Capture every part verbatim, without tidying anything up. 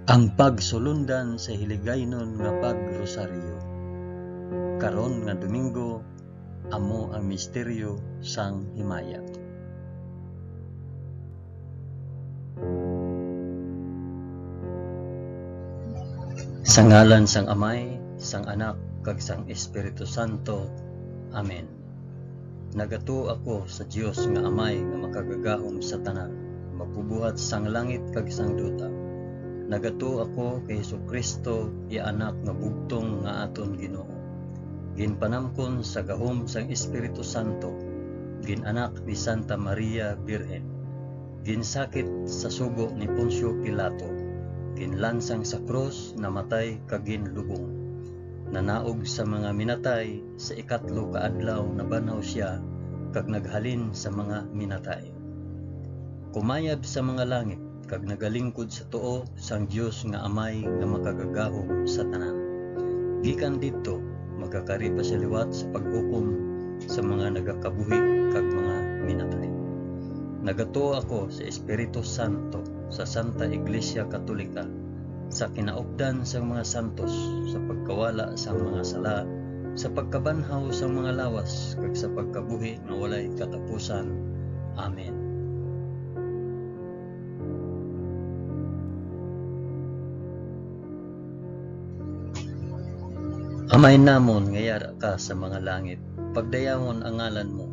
Ang pagsulundan sa hiligaynon nga pagrosaryo. Karon nga Domingo, amo ang misteryo sang himaya. Sa ngalan sang Amay, sang Anak, kag sang Espiritu Santo. Amen. Nagatuo ako sa Dios nga Amay nga makagagahom sa tanan, magbubuhat sang langit kag sang duta. Nagatuo ako kay Jesu-Cristo, iya Anak nga bugtong nga aton Ginoo. Ginpanamkon sa gahom sang Espiritu Santo, gin-anak ni Santa Maria Birhen, ginsakit sa sugo ni Poncio Pilato, ginlansang sa krus, namatay kag ginlubong. Nanaog sa mga minatay, sa ikatlo ka adlaw nabanhaw sia kag naghalin sa mga minatay. Kumayab sa mga langit kag nagalingkod sa tuo sang Dios nga Amay nga makagagahom sa tanan. Gikan didto, magakari pa sia liwat sa paghukom sa mga nagakabuhi kag mga minatay. Nagatuo ako sa Espiritu Santo, sa Santa Iglesia Katolika, sa kinaupdan sang mga santos, sa pagkawala sang mga sala, sa pagkabanhaw sang mga lawas, kag sa pagkabuhi nga walay katapusan. Amen. Amay namon nga yara ka sa mga langit, pagdayawon ang ngalan mo,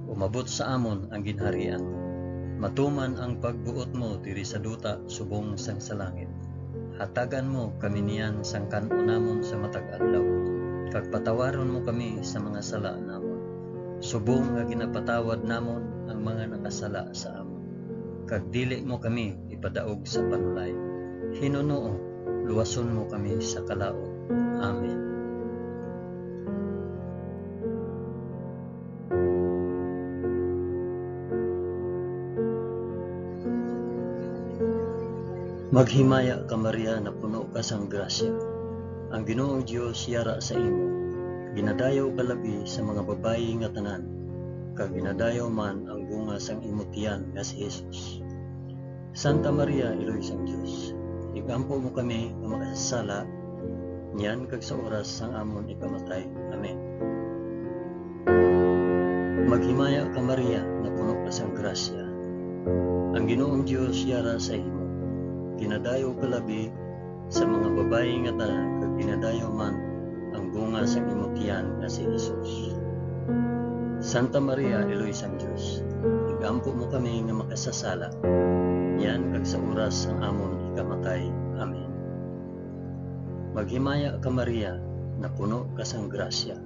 umabot sa amon ang ginharian mo. Matuman ang pagbuot mo diri sa duta subong sang sa langit. Hatagan mo kami niyan sang kan-on namon sa matag adlaw, kag patawaron mo kami sa mga sala namon, subong nga ginapatawad namon ang mga nakasala sa amon. Kag dili mo kami ipadaog sa panulay. Hinunoo, luwason mo kami sa kalaut. Amen. Maghimaya ka, Maria, napuno ka sang grasya. Ang Ginoong Dios yara sa imo. Ginadayaw ka labi sa mga babayi nga tanan, kag ginadayaw man ang bunga sang imo tiyan nga si Jesus. Santa Maria, Iloy sang Dios, igampo mo kami nga makasasala, niyan kag sa oras sang amon ikamatay. Amen. Maghimaya ka, Maria, napuno ka sang grasya. Ang Ginoong Dios yara sa imo. Ginadayaw ka labi sa mga babayi nga tanan, kag ginadayaw man ang bunga sang imo tiyan nga si Jesus. Santa Maria, Iloy sang Dios, igampo mo kami nga makasasala, niyan kag sa oras sang amon ikamatay. Amen. Maghimaya ka, Maria, napuno ka sang grasya.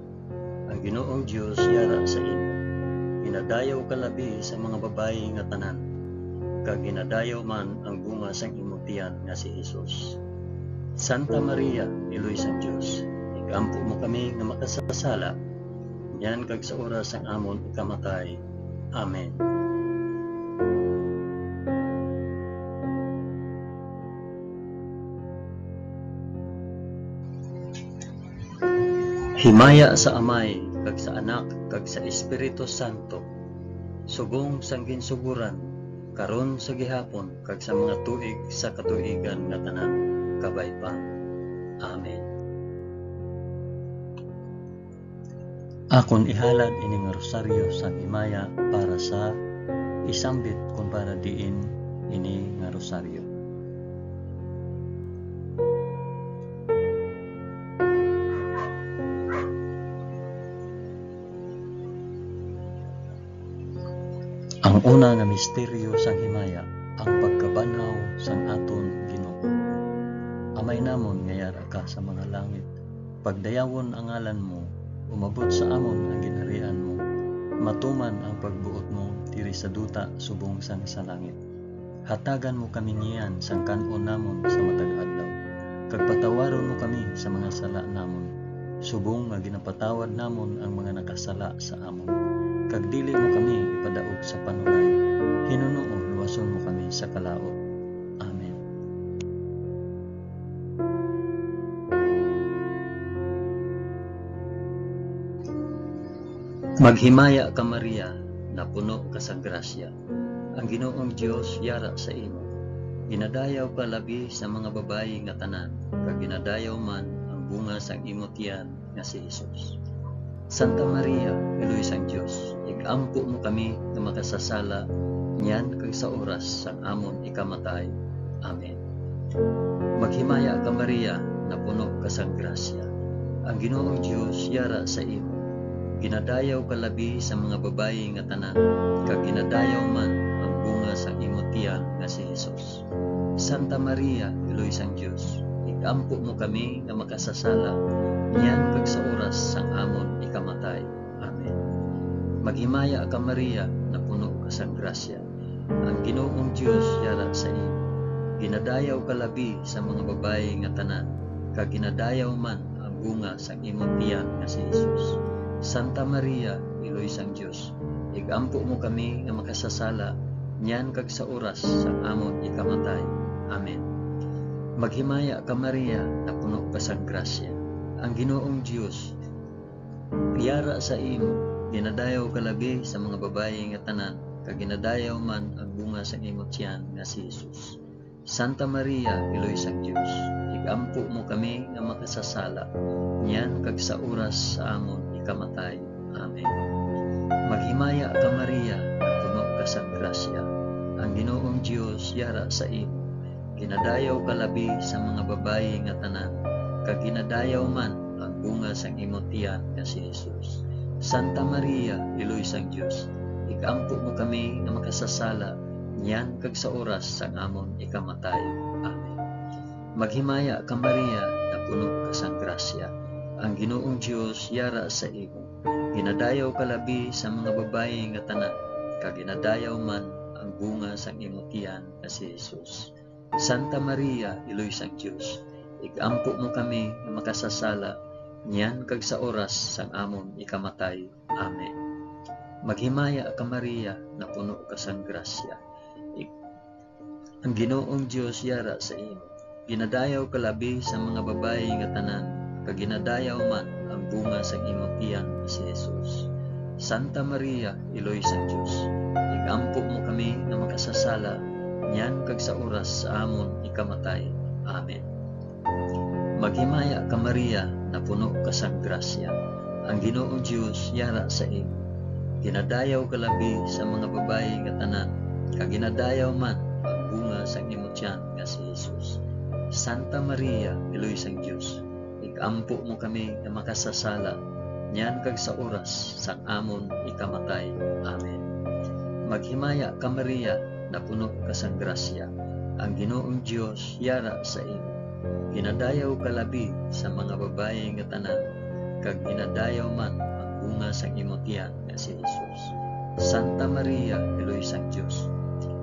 Ang Ginoong Dios yara sa imo. Ginadayaw ka labi sa mga babayi nga tanan, kag ginadayaw man ang bunga sang imo tiyan nga si Jesus. Santa Maria, Iloy sang Dios, igampo mo kami nga makasasala, niyan kag sa oras sang amon ikamatay. Amen. Himaya sa Amay, kag sa Anak, kag sa Espiritu Santo, subong sang ginsugoran, karon, sa gihapon, kag sa mga tuig sa katuigan nga tanan. Kabay pa. Amen. Akon ihalad ini nga rosaryo sang himaya para sa isambit kon para diin ini nga rosaryo. Ang una nga misteryo sang himaya, ang pagkabanhaw sang aton Ginoo. Amay namon nga yara ka sa mga langit, pagdayawon ang ngalan mo, umabot sa amon ang ginharian mo, matuman ang pagbuot mo diri sa duta subong sang sa langit. Hatagan mo kami niyan sang kan-on namon sa matag adlaw, kag patawaron mo kami sa mga sala namon, subong nga ginapatawad namon ang mga nakasala sa amon, kag dili mo kami ipadaog sa panulay. Hinunoo, luwason mo kami sa kalaut. Amen. Maghimaya ka, Maria, napuno ka sa grasya. Ang Ginoong Dios yara sa imo. Ginadayaw ka labi sa mga babayi nga tanan, kag ginadayaw man ang bunga sang imo tiyan nga si Jesus. Santa Maria, Iloy sang Dios, ig-ampo mo kami nga makasasala niyan kag sa oras sang amon ikamatay. Amen. Maghimaya ka, Maria, napuno ka sang grasya. Ang Ginoong Dios yara sa imo. Ginadayaw ka labi sa mga babayi nga tanan, kag ginadayaw man ang bunga sang imo tiyan nga si Jesus. Santa Maria, Iloy sang Dios, ig-ampo mo kami nga makasasala, niyan kag sa oras sang amon ikamatay. Amen. Maghimaya ka, Maria, napuno ka sang grasya. Ang Ginoong Dios yara sa imo. Ginadayaw ka labi sa mga babayi nga tanan, kag ginadayaw man ang bunga sang imo tiyan nga si Jesus. Santa Maria, Iloy sang Dios, ig-ampo mo kami nga makasasala, niyan kag sa oras sang amon ikamatay. Amen. Maghimaya ka, Maria, napuno ka sang grasya. Ang Ginoong Dios yara sa imo. Ginadayaw ka labi sa mga babayi nga tanan, kag ginadayaw man ang bunga sang imo tiyan nga si Jesus. Santa Maria, Iloy sang Dios, ig-ampo mo kami nga makasasala, niyan kag sa oras sa amon ikamatay. Amen. Maghimaya ka, Maria, nga puno ka sang grasya. Ang Ginoong Dios yara sa imo. Ginadayaw ka labi sa mga babayi nga tanan, kag ginadayaw man ang bunga sang imo tiyan nga si Jesus. Santa Maria, Iloy sang Dios, ig-ampo mo kami nga makasasala, niyan kag sa oras sang amon ikamatay. Amen. Maghimaya ka, Maria, nga puno ka sang grasya. Ang Ginoong Dios yara sa imo. Ginadayaw ka labi sa mga babayi nga tanan, kag ginadayaw man ang bunga sang imo tiyan nga si Jesus. Santa Maria, Iloy sang Dios, ig-ampo mo kami nga makasasala, niyan kag sa oras sang amon ikamatay. Amen. Maghimaya ka, Maria, napuno ka sang grasya. Ig-, ang Ginoong Dios yara sa imo. Ginadayaw ka labi sa mga babayi nga tanan, kag ginadayaw man ang bunga sang imo tiyan nga si Jesus. Santa Maria, Iloy sang Dios, ig-ampo mo kami nga makasasala, niyan kag sa oras sa amon ikamatay. Amen. Maghimaya ka, Maria, napuno ka sang grasya. Ang Ginoong Dios yara sa imo. Ginadayaw ka labi sa mga babayi nga tanan, kag ginadayaw man ang bunga sang imo tiyan nga si Jesus. Santa Maria, Iloy sang Dios, ig-ampo mo kami nga makasasala, niyan kag sa oras sang amon ikamatay. Amen. Maghimaya ka, Maria, napuno ka sang grasya. Ang Ginoong Dios yara sa imo. Ginadayaw ka labi sa mga babayi nga tanan, kag ginadayaw man ang bunga sang imo tiyan nga si Jesus. Santa Maria, Iloy sang Dios,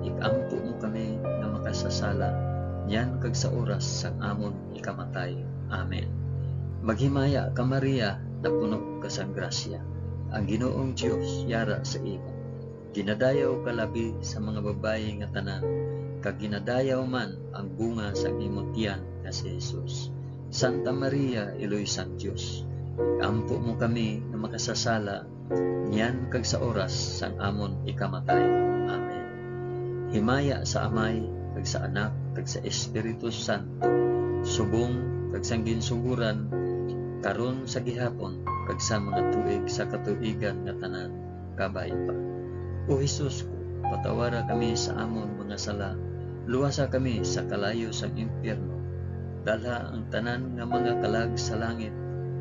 ig-ampo mo kami nga makasasala, niyan kag sa oras sang amon ikamatay. Amen. Maghimaya ka, Maria, napuno ka sang grasya. Ang Ginoong Dios yara sa imo. Ginadayaw ka labi sa mga babayi nga tanan, kag ginadayaw man ang bunga sang imo tiyan nga si Jesus. Santa Maria, Iloy sang Dios, ampo mo kami nga makasasala, niyan kag sa oras sang amon ikamatay. Amen. Himaya sa Amay, kag sa Anak, kag sa Espiritu Santo, subong kag sang ginsugoran, karon, sa gihapon, kag sa mga tuig sa katuigan nga tanan. Kabay pa. O Jesus ko, patawara kami sa amon mga sala, luwasa kami sa kalayo sang impyerno, dalha ang tanan nga mga kalag sa langit,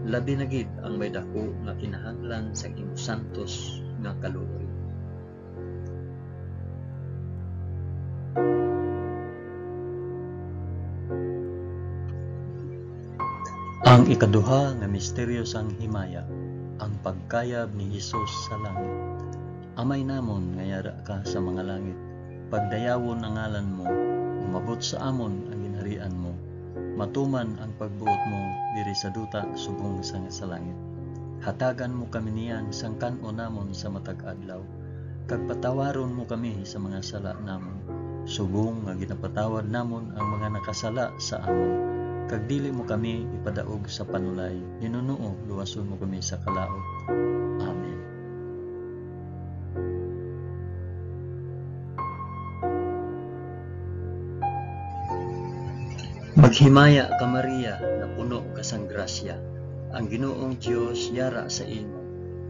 labi na gid ang may daku nga kinahanglan sang imo santos nga kaluoy. Ang ikaduha nga misteryo sang himaya, ang pagkayab ni Jesus sa langit. Amay namon nga yara ka sa mga langit, pagdayawon ang ngalan mo, umabot sa amon ang ginharian mo, matuman ang pagbuot mo diri sa duta subong sang sa langit. Hatagan mo kami niyan sang kan-on namon sa matag adlaw, kag patawaron mo kami sa mga sala namon, subong nga ginapatawad namon ang mga nakasala sa amon, kag dili mo kami ipadaog sa panulay, hinunoo luwason mo kami sa kalaut. Amen. Maghimaya ka, Maria, nga puno ka sang grasya, ang Ginoong Dios yara sa imo.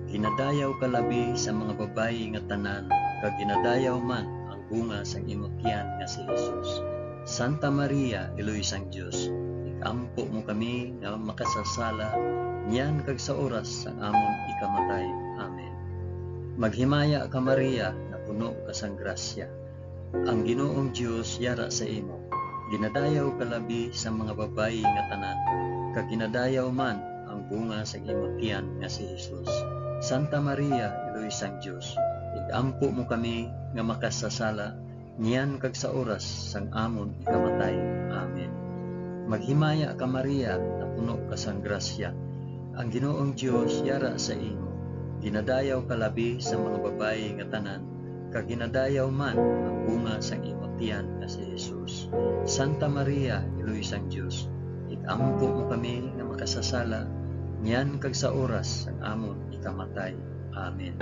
Ginadayaw ka labi sa mga babayi nga tanan, kag ginadayaw man ang bunga sang imo tiyan nga si Jesus. Santa Maria, Iloy sang Dios, ig-ampo mo kami nga makasasala, niyan kag sa oras sang amon ikamatay. Amen. Maghimaya ka, Maria, nga puno ka sang grasya, ang Ginoong Dios yara sa imo. Ginadayaw ka labi sa mga babayi nga tanan, kag ginadayaw man ang bunga sang imo tiyan nga si Jesus. Santa Maria, Iloy sang Dios, ig-ampo mo kami nga makasasala, niyan kag sa oras sang amon ikamatay. Amen. Maghimaya ka, Maria, nga puno ka sang grasya, ang Ginoong Dios yara sa imo. Ginadayaw ka labi sa mga babayi nga tanan, kag ginadayaw man ang bunga sang imo tiyan nga si Jesus. Santa Maria, Iloy sang Dios, ig-ampo mo kami nga makasasala, niyan kag sa oras sang amon ikamatay. Amen.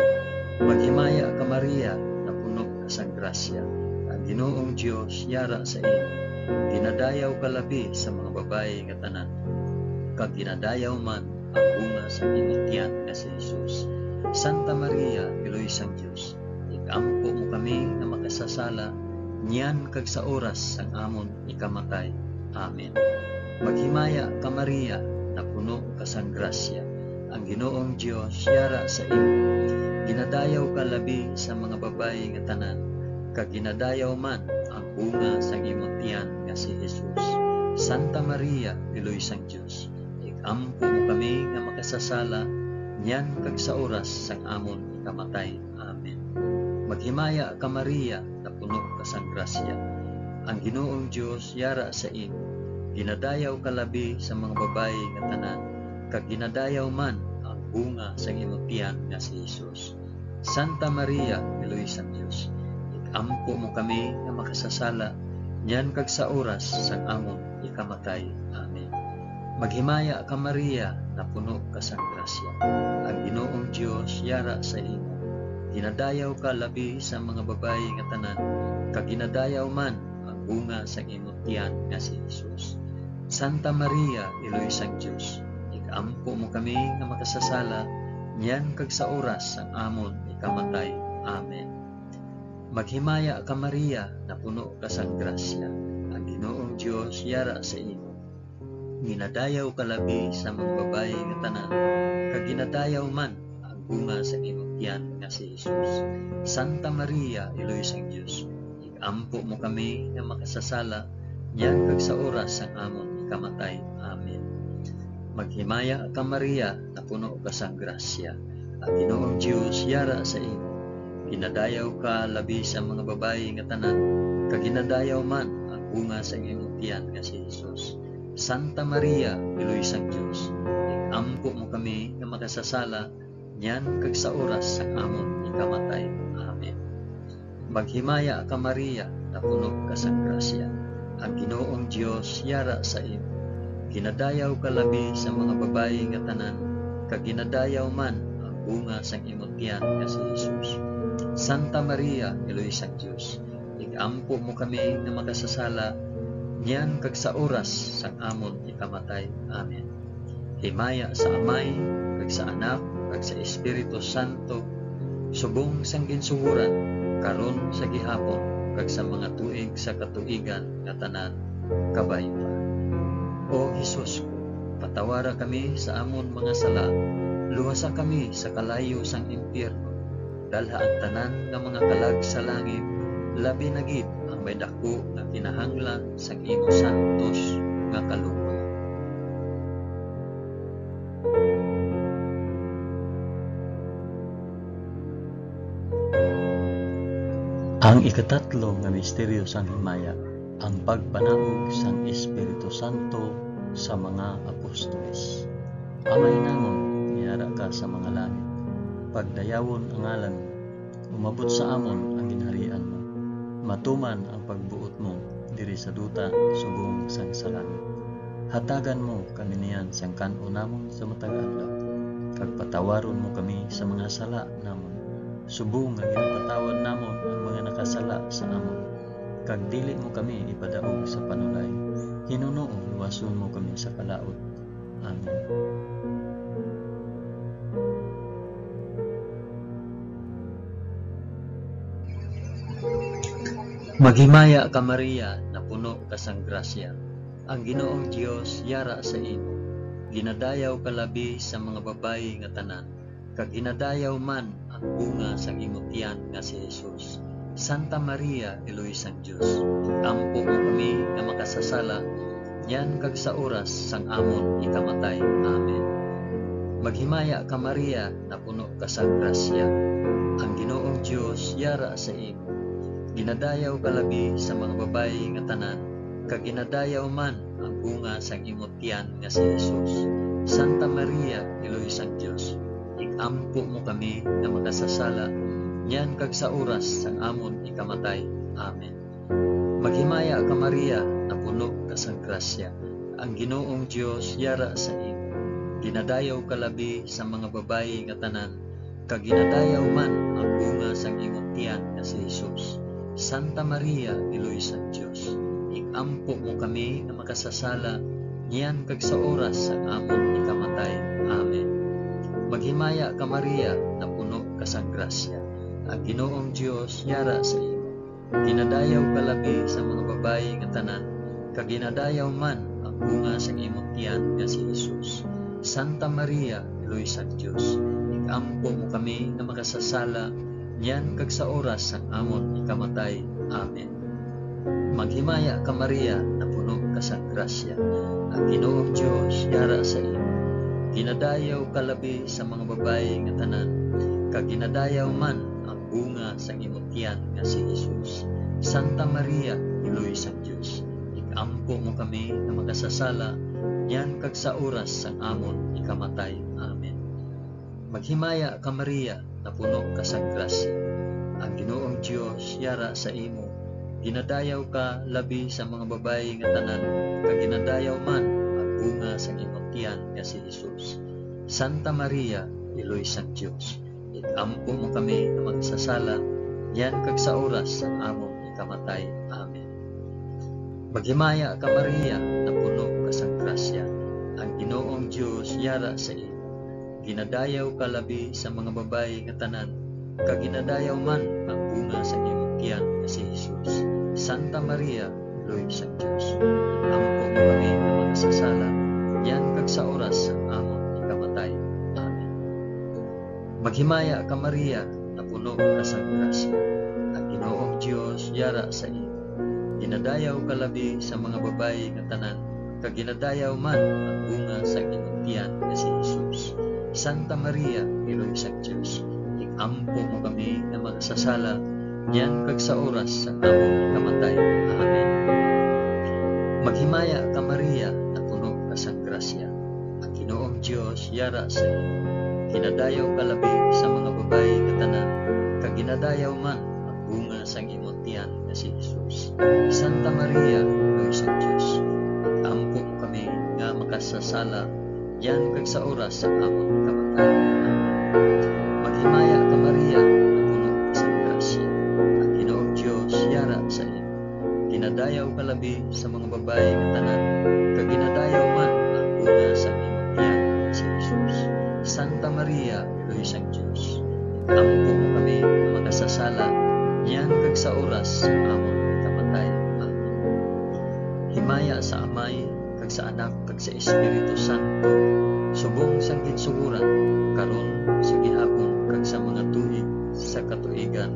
Maghimaya ka, Maria, nga puno ka sang grasya, ang Ginoong Dios yara sa imo. Ginadayaw ka labi sa mga babayi nga tanan, kag ginadayaw man ang bunga sang imo tiyan nga si Jesus. Santa Maria, Iloy sang Dios, ig-ampo mo kami nga makasasala, niyan kag sa oras sang amon ikamatay. Amen. Maghimaya ka, Maria, nga puno ka sang grasya, ang Ginoong Dios yara sa imo. Ginadayaw ka labi sa mga babayi nga tanan, kag ginadayaw man ang bunga sang imo tiyan nga si Jesus. Santa Maria, Iloy sang Dios, ig-ampo mo kami nga makasasala, niyan kag sa oras sang amon ikamatay. Amen. Maghimaya ka, Maria, nga puno ka sang grasya, ang Ginoong Dios yara sa imo. Ginadayaw ka labi sa mga babayi nga tanan, kag ginadayaw man ang bunga sang imo tiyan nga si Jesus. Santa Maria, Iloy sang Dios, ig-ampo mo kami nga makasasala, niyan kag sa oras sang amon ikamatay. Amen. Maghimaya ka, Maria, nga puno ka sang grasya, ang Ginoong Dios yara sa imo. Ginadayaw ka labi sa mga babayi nga tanan, kag ginadayaw man ang bunga sang imo tiyan nga si Jesus. Santa Maria, Iloy sang Dios, ig-ampo mo kami nga makasasala, niyan kag sa oras sang amon ikamatay. Amen. Maghimaya ka, Maria, nga puno ka sang grasya, ang Ginoong Dios yara sa imo. Ginadayaw ka labi sa mga babayi nga tanan, kag ginadayaw man ang bunga sa imong tiyan nga si Jesus. Santa Maria, Iloy sang Dios, ig-ampo mo kami nga makasasala, niyan kag sa oras sang amon ikamatay. Amen. Maghimaya ka, Maria, nga puno ka sang grasya, ang Ginoong Dios yara sa imo. Ginadayaw ka labi sa mga babayi nga tanan, kag ginadayaw man ang bunga sa imong tiyan nga si Jesus. Santa Maria, Iloy sang Dios, ig-ampo mo kami nga makasasala, niyan kag sa oras sang amon ikamatay. Amen. Maghimaya ka, Maria, nga puno ka sang grasya, ang Ginoong Dios yara sa imo. Ginadayaw ka labi sa mga babayi nga tanan, kag ginadayaw man ang bunga sang imo tiyan nga si Jesus. Santa Maria, Iloy sang Dios, ig-ampo mo kami nga makasasala, niyan kag sa oras sang amon ikamatay. Amen. Himaya sa Amay, kag sa Anak, kag sa Espiritu Santo, subong sang ginsugoran, karon, sa gihapon, kag sa mga tuig sa katuigan nga tanan. Kabay pa. O Jesus ko, patawara kami sa amon mga sala, luwasa kami sa kalayo sang impyerno, dalha ang tanan nga mga kalag sa langit, labi na gid ang may daku nga kinahanglan sang imo santos nga kaluoy. Ang ikatatlo nga misteryo sang himaya, ang pagpanaog sang Espiritu Santo sa mga apostoles. Amay namon, nga yara ka sa mga langit, pagdayawon ang ngalan mo, umabot sa amon ang ginharian mo, matuman ang pagbuot mo diri sa duta subong sang sa langit. Hatagan mo kami niyan sang kan-o namon sa matag adlaw, kag patawaron mo kami sa mga sala namon, subong nga ginapatawad namon ang mga nakasala sa amon, kag dili mo kami ipadaog sa panulay. Ginoo, luwason mo kami sa kalaut. Amen. Maghimaya ka, Maria, napuno ka sang grasya. Ang Ginoong Dios yara sa imo. Ginadayaw ka labi sa mga babayi nga tanan, kag ginadayaw man ang bunga sang imo tiyan nga si Jesus. Santa Maria, Iloy sang Dios, ampo mo kami nga makasasala, niyan kag sa oras sang amon ikamatay. Amen. Maghimaya ka, Maria, napuno ka sang grasya. Ang Ginoong Dios yara sa imo. Ginadayaw ka labi sa mga babayi nga tanan, kag ginadayaw man ang bunga sang imo tiyan nga si Jesus. Santa Maria, Iloy sang Dios, ig-ampo mo kami nga makasasala, niyan kag sa oras sang amon ikamatay. Amen. Maghimaya ka, Maria, napuno ka sang grasya. Ang Ginoong Dios yara sa imo. Ginadayaw ka labi sa mga babayi nga tanan, kag ginadayaw man ang bunga sang imo tiyan nga si Jesus. Santa Maria, Iloy sang Dios, ig-ampo mo kami nga makasasala, niyan kag sa oras sang amon ikamatay. Amen. Maghimaya ka, Maria, napuno ka sang grasya. Ang Ginoong Dios yara sa imo. Ginadayaw ka labi sa mga babayi nga tanan, kag ginadayaw man ang bunga sang imo tiyan nga si Jesus. Santa Maria, Iloy sang Dios, ig-ampo mo kami nga makasasala, niyan kag sa oras sang amon ikamatay. Amen. Maghimaya ka, Maria, napuno ka sang grasya. Ang Ginoong Dios yara sa imo. Ginadayaw ka labi sa mga babayi nga tanan, kag ginadayaw man ang bunga sang imo tiyan nga si Jesus. Santa Maria, Iloy sang Dios, ig-ampo mo kami nga makasasala, niyan kag sa oras sang amon ikamatay. Amen. Maghimaya ka, Maria, napuno ka sang grasya. Ang Ginoong Dios yara sa imo. Ginadayaw ka labi sa mga babayi nga tanan, kag ginadayaw man ang bunga sang imo tiyan nga si Jesus. Santa Maria, Iloy sang Dios, ig-ampo mo kami nga makasasala, niyan kag sa oras sang amon ikamatay. Amen. Maghimaya ka, Maria, napuno ka sang grasya. Ang Ginoong Dios yara sa imo. Ginadayaw ka labi sa mga babayi nga tanan, kag ginadayaw man ang bunga sang imong tiyan nga si Jesus. Santa Maria, Iloy sang Dios, ampo mo kami nga makasasala, niyan kag sa oras sang amon ikamatay. Amen. Maghimaya ka, Maria, napuno ka sang grasya. Ang Ginoong Dios yara sa imo. Ginadayaw ka labi sa mga babayi nga tanan, kag ginadayaw man ang bunga sang imong tiyan nga si Jesus. Santa Maria, Iloy sang Dios, ig-ampo mo kami nga makasasala, niyan kag sa oras sang among kamatay. Amen. Maghimaya ka, Maria, napuno ka sang grasya. Ang Ginoong Dios yara sa imo. Ginadayaw ka labi sa mga babayi nga tanan, kag ginadayaw man ang bunga sang imo tiyan nga si Jesus. Santa Maria, Iloy sang Dios, ig-ampo mo kami nga makasasala, niyan kag sa oras sang amon kamatay. Amen. Maghimaya ka, Maria, napuno ka sang grasya. Ang Ginoong Dios yara sa imo. Ginadayaw ka labi sa mga babayi nga tanan, kag ginadayaw man ang bunga sang imong tiyan, si Jesus. Santa Maria, Iloy sang Dios, ampo mo kami nga makasasala, niyan kag sa oras sang amon kamatay. Amen. Himaya sa Amay, kag sa Anak, kag sa Espiritu Santo, subong sang ginsugoran, karon, sa gihapon, kag sa mga tuig sa katuigan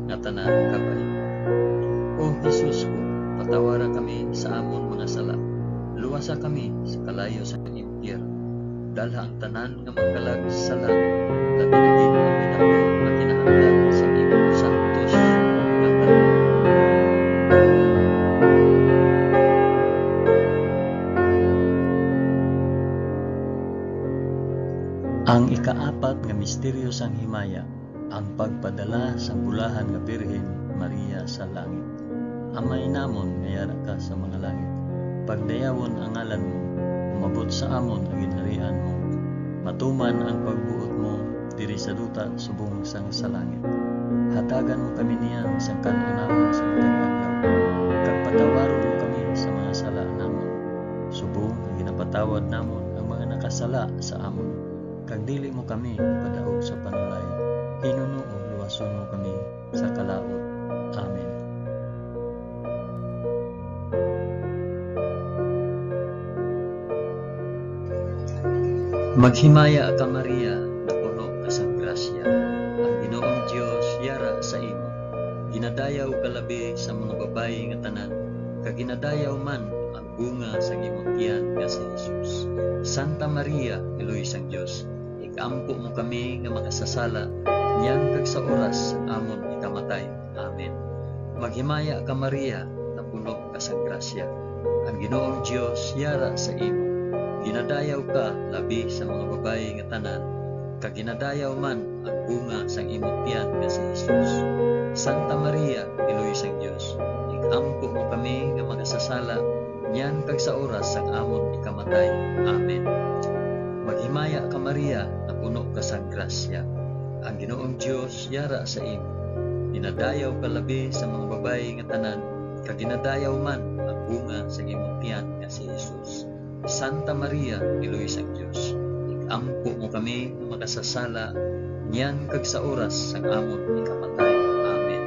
nga tanan. Kabay. O Jesus ko, patawara kami sa amon mga sala, luwasa kami sa kalayo sa impyerno, dalha ang tanan nga magkalag sa langit, labi na gid ang ginako nga kinahanglan sa imong santos nga tanan. Ang ikaapat nga misteryo sang himaya, ang pagpadala sang bulahan nga Birhen Maria sa langit. Amay namon nga yara ka sa mga langit, pagdayawon ang ngalan mo, umabot sa amon ang ginharian mo, matuman ang pagbuot mo diri sa duta subong sang sa langit. Hatagan mo kami niyan sang kan-on namon sa matag adlaw, kag patawaron mo kami sa mga sala namon, Tawad namon ang mga nakasala sa amon, kag dili mo kami ipadaog sa panulay. Hinunoo luwason mo kami sa kalaut. Amen. Maghimaya ka, Maria, napuno ka sang grasya. Ang Ginoong Dios yara sa imo. Ginadayaw ka labi sa mga babayi nga tanan, kag ginadayaw man ang bunga sang imong tiyan nga si Jesus. Santa Maria, Iloy sang Dios, ig-ampo mo kami nga makasasala, niyan kag sa oras sang amon ikamatay. Amen. Maghimaya ka, Maria, napuno ka sang grasya. Ang Ginoong Dios yara sa imo. Ginadayaw ka labi sa mga babayi nga tanan, kag ginadayaw man ang bunga sang imong tiyan nga si Jesus. Santa Maria, Iloy sang Dios, ig-ampo mo kami nga makasasala, niyan kag sa oras sang amon ikamatay. Amen. Maghimaya ka, Maria, napuno ka sang grasya. Ang Ginoong Dios yara sa imo. Ginadayaw ka labi sa mga babayi nga tanan, kag ginadayaw man ang bunga sang imong tiyan nga si Jesus. Santa Maria, Iloy sang Dios, ig-ampo mo kami nga makasasala, niyan kag sa oras sang amon ikamatay. Amen.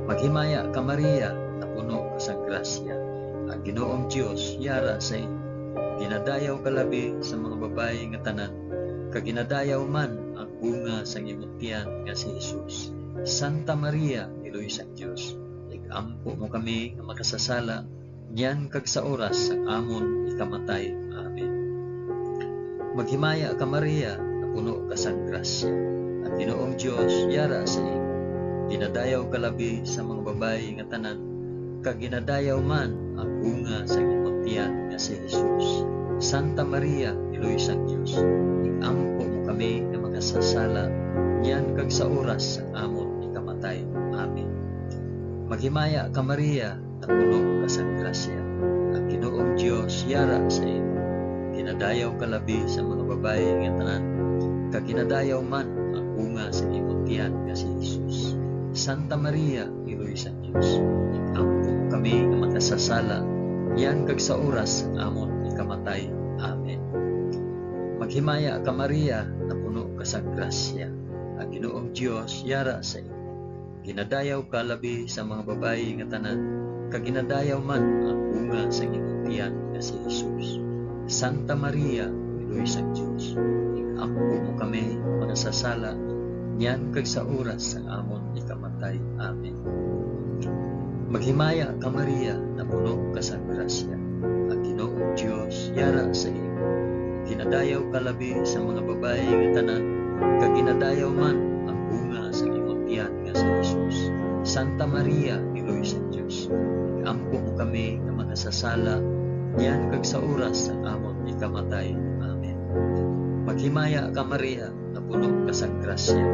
Maghimaya ka, Maria, napuno ka sang grasya. Ang Ginoong Dios yara sa imo. Ginadayaw ka labi sa mga babayi nga tanan, kag ginadayaw man ang bunga sang imong tiyan nga si Jesus. Santa Maria, Iloy sang Dios, ig-ampo mo kami nga makasasala, niyan kag sa oras sang amon ikamatay. Amen. Maghimaya ka, Maria, napuno ka sang grasya. Ang Ginoong Dios yara sa imo. Ginadayaw ka labi sa mga babayi nga tanan, kag ginadayaw man ang bunga sang imong tiyan nga si Jesus. Santa Maria, Iloy sang Dios, ig-ampo mo kami nga makasasala, niyan kag sa oras sang amon ikamatay. Amen. Maghimaya ka, Maria, napuno ka sang grasya. Ang Ginoong Dios yara sa imo. Ginadayaw ka labi sa mga babayi nga tanan, kag ginadayaw man ang bunga sa imong tiyan nga si Jesus. Santa Maria, Iloy sang Dios, ig-ampo mo kami nga makasasala, niyan kag sa oras sang amon ikamatay. Amen. Maghimaya ka, Maria, napuno ka sang grasya. Ang Ginoong Dios yara sa imo. Ginadayaw ka labi sa mga babayi nga tanan, kag ginadayaw man ang bunga sang imong tiyan nga si Jesus. Santa Maria, Iloy sang Dios, ig-ampo mo kami nga makasasala, niyan kag sa oras sang amon ikamatay. Amen. Maghimaya ka, Maria, napuno ka sang grasya. Ang Ginoong Dios yara sa imo. Ginadayaw ka labi sa mga babayi nga tanan, kag ginadayaw man ang bunga sa imong tiyan nga si Jesus. Santa Maria, Iloy sang Dios, ig-ampo mo kami nga makasasala, niyan kag sa oras sang amon ikamatay. Amen. Maghimaya ka, Maria, napuno ka sang grasya.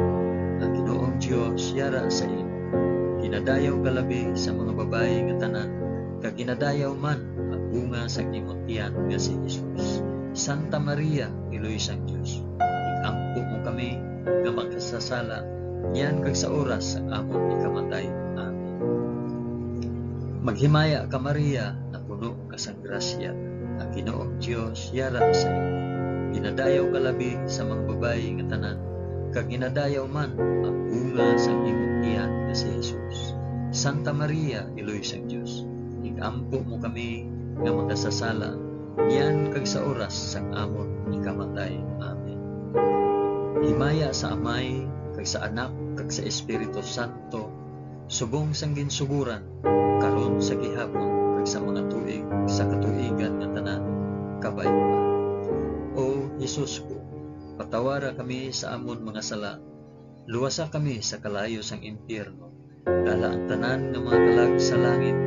Ang Ginoong Dios yara sa imo. Ginadayaw ka labi sa mga babayi nga tanan, kag ginadayaw man ang bunga sang imong tiyan nga si Jesus. Santa Maria, Iloy sang Dios, ig-ampo mo kami nga makasasala, niyan kag sa oras sang amon ikamatay. Amen. Maghimaya ka, Maria, napuno ka sang grasya, ang Ginoong Dios yara sa imo. Ginadayaw ka labi sa mga babayi nga tanan, kag ginadayaw man ang bunga sang imong tiyan nga si Jesus. Santa Maria, Iloy sang Dios, ig-ampo mo kami nga makasasala, niyan kag sa oras sang amon ikamatay. Amen. Himaya sa Amay, kag sa Anak, kag sa Espiritu Santo, subong sang ginsugoran, karon, sa gihapon, kag sa mga tuig sa katuigan nga tanan. Kabay pa. O Jesus ko, patawara kami sa amon mga sala, luwasa kami sa kalayo sang impyerno, dala ang tanan nga mga kalag sa langit,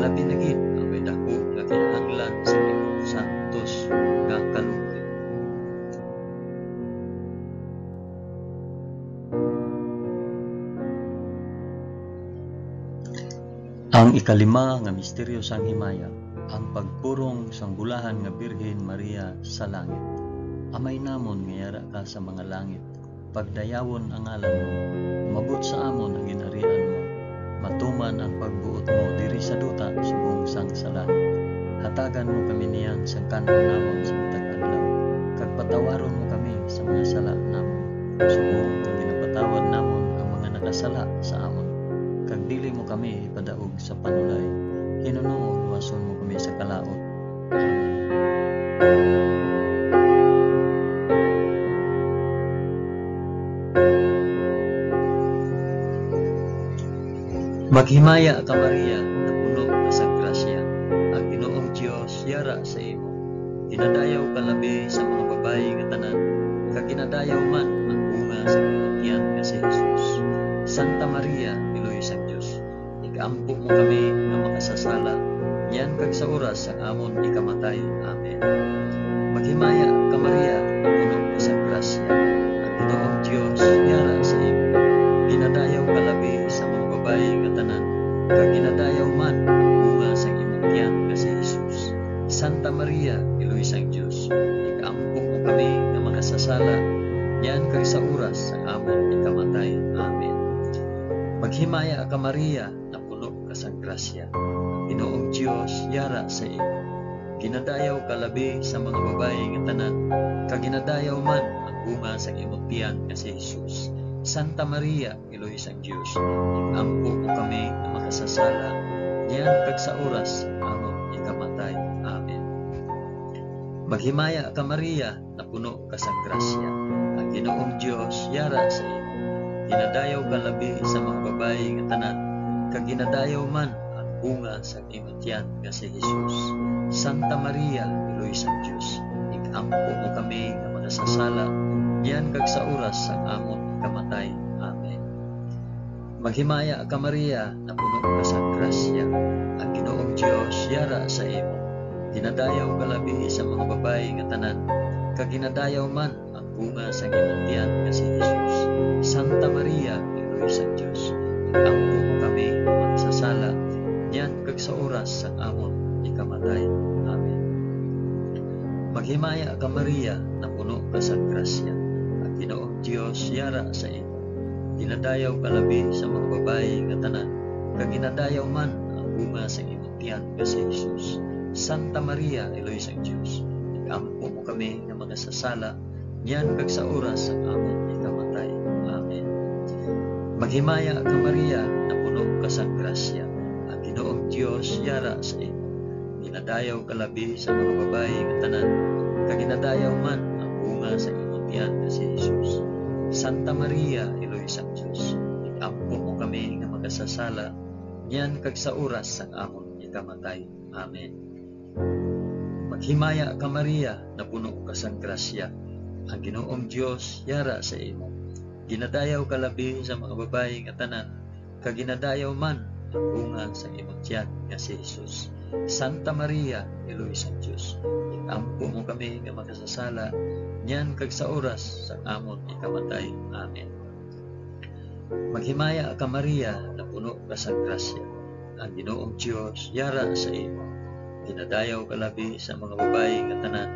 labi na gid ang may daku nga kinahanglan sa imong santos nga kaluoy. Ang ikalima nga misteryo sang himaya, ang pagpurong sang bulahan nga Birhen Maria sa langit. Amay namon nga yara ka sa mga langit, pagdayawon ang ngalan mo, umabot sa amon ang ginharian mo, matuman ang pagbuot mo diri sa duta subong sang sa langit. Tagan mo kami niyan sang kan-on namon sa matag adlaw, kag patawaron mo kami sa mga sala namon, subong nga ginapatawad namon ang mga nakasala sa amon. Kag dili mo kami ipadaog sa panulay, hinunoo luwason mo kami sa kalaut. Amen. Maghimaya ka, Maria, nga puno ka sa grasya, ang Ginoong Dios yara sa imo. Ginadayaw ka labi sa mga babayi nga tanan, kag ginadayaw man ang bunga sa imong tiyan nga si Jesus. Santa Maria, Iloy sang Dios, ig-ampo mo kami nga makasasala, niyan kag sa oras sang amon ikamatay. Amen. Maghimaya ka, Maria, nga puno ka sa grasya, ang Ginoong Dios yara sa imo. Ginadayaw ka labi sa mga babayi nga tanan, kag ginadayaw man ang bunga sang imong tiyan nga si Jesus. Santa Maria, Iloy sang Dios, ig-ampo mo kami nga makasasala, niyan kag sa oras sang amon ikamatay. Amen. Maghimaya ka, Maria, nga puno ka sang grasya, ang Ginoong Dios yara sa imo. Ginadayaw ka labi sa mga babayi nga tanan, kag ginadayaw man ang bunga sang imong tiyan nga si Jesus. Santa Maria, Iloy sang Dios, ig-ampo mo kami nga makasasala, niyan kag sa oras sang amon ikamatay. Amen. Maghimaya ka, Maria, nga puno ka sang grasya, ang Ginoong Dios yara sa imo. Ginadayaw ka labi sa mga babayi nga tanan, kag ginadayaw man ang bunga sang imong tiyan nga si Jesus. Santa Maria, Iloy sang Dios, ig-ampo mo kami nga makasasala, niyan kag sa oras sang amon ikamatay. Amen. Maghimaya ka, Maria, nga puno ka sang grasya, ang Ginoong Dios yara sa imo. Ginadayaw ka labi sa mga babayi nga tanan, kag ginadayaw man ang bunga sang imong tiyan nga si Jesus. Santa Maria, Iloy sang Dios, ig-ampo mo kami nga makasasala, niyan kag sa oras sang amon ikamatay. Amen. Maghimaya ka, Maria, nga puno ka sang grasya, ang Ginoong Dios yara sa imo. Ginadayaw ka labi sa mga babayi nga tanan, kag ginadayaw man ang bunga sang imong tiyan nga si Jesus. Santa Maria, Iloy sang Dios, ig-ampo mo kami nga makasasala, niyan kag sa oras sang amon ikamatay. Amen. Maghimaya ka, Maria, nga puno ka sang grasya, ang Ginoong Dios yara sa imo. Ginadayaw ka labi sa mga babayi nga tanan, kag ginadayaw man ang bunga sa imong tiyan nga si Jesus. Santa Maria, Iloy sang Dios, ig-ampo mo kami nga makasasala, niyan kag sa oras sang amon ikamatay. Amen. Maghimaya ka, Maria, nga puno ka sang grasya, ang Ginoong Dios yara sa imo. Ginadayaw ka labi sa mga babayi nga tanan, kag ginadayaw man ang bunga sang imong tiyan nga si Jesus. Santa Maria, Iloy sang Dios, ig-ampo mo kami nga makasasala, niyan kag sa oras sang amon ikamatay. Amen. Maghimaya ka, Maria, nga puno ka sang grasya, ang Ginoong Dios yara sa imo. Ginadayaw ka labi sa mga babayi nga tanan,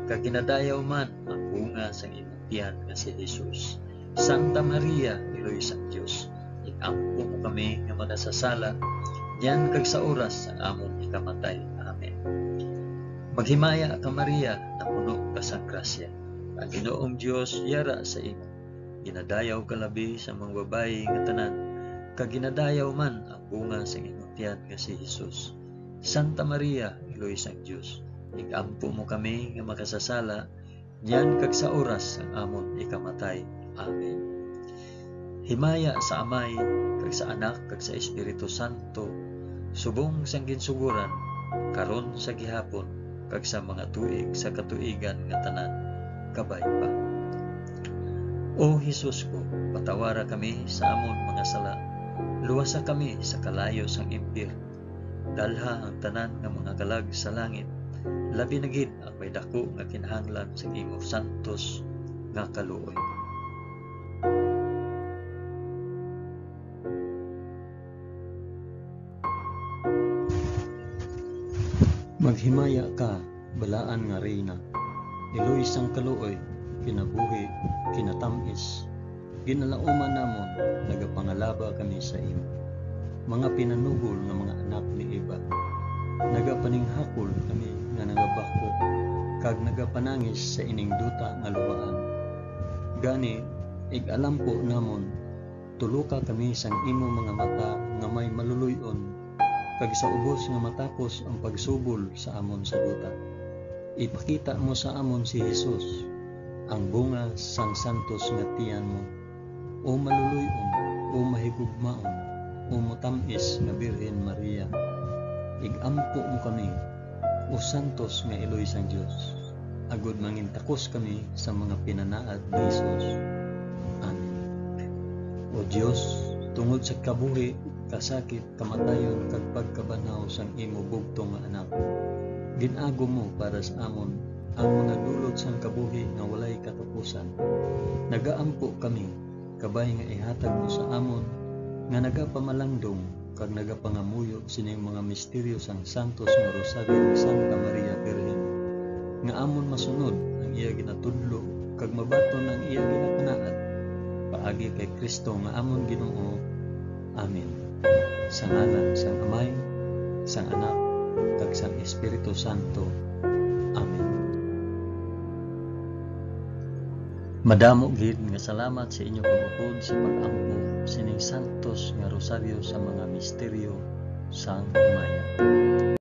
kag ginadayaw man ang bunga sang imong tiyan nga si Jesus. Santa Maria, Iloy sang Dios, ig-ampo mo kami nga makasasala, niyan kag sa oras sang amon ikamatay. Amen. Maghimaya ka, Maria, nga puno ka sang grasya, ang Ginoong Dios yara sa imo. Ginadayaw ka labi sa mga babayi nga tanan, kag ginadayaw man ang bunga sang imong tiyan nga si Jesus. Santa Maria, Iloy sang Dios, ig-ampo mo kami nga makasasala, niyan kag sa oras sang amon ikamatay. Amen. Himaya sa Amay, kag sa Anak, kag sa Espiritu Santo, subong sang ginsugoran, karon, sa gihapon, kag sa mga tuig sa katuigan nga tanan. Kabay pa. O Jesus ko, patawara kami sa amon mga sala, luwasa kami sa kalayo sang impyerno, dalha ang tanan nga mga kalag sa langit, labi na gid ang may daku nga kinahanglan sa imo santos nga kaluoy. Maghimaya ka, balaan nga Reyna, iloy sang kaluoy, kinabuhi, kinatamis, ginalauman namon, nagapangalaba kami sa imo. Mga pinanugol nga mga anak ni Eva, nagapaninghakol kami sa ining duta nga luhaan. Gani, ig-alampo namon, tuluka kami sang imo mga mata nga may maluloy-on, kag sa ubos nga matapos ang pagsubol sa amon sa duta, ipakita mo sa amon si Jesus, ang bunga sang santos nga tiyan mo. O maluloy-on, o mahigugmaon, o matam-is nga Birhen Maria, ig-ampo mo kami, o santos nga iloy sang Dios, agod mangintakos kami sa mga pinanaad ni Jesus. Amen. O Dios, tungod sa kabuhi, kasakit, kamatayon, kag pagkabanhaw sang imo bugtong nga Anak, gin-agom mo para sa amon ang mga dulot sang kabuhi nga walay katapusan. Nagaampo kami, kabay nga ihatag mo sa amon nga nagapamalandong kag nagapangamuyo sining mga misteryo sang santos nga Rosario ni Santa Maria Birhen, nga amon masunod ang iya ginatudlo kag mabaton ang iya ginapanaad, paagi kay Cristo nga amon Ginoo. Amen. Sa ngalan sang Amay, sang Anak, kag sang Espiritu Santo. Amen. Madamo gid nga salamat sa inyo pag-upod sa pag-ampo sining santos nga rosaryo sa mga misteryo sang himaya.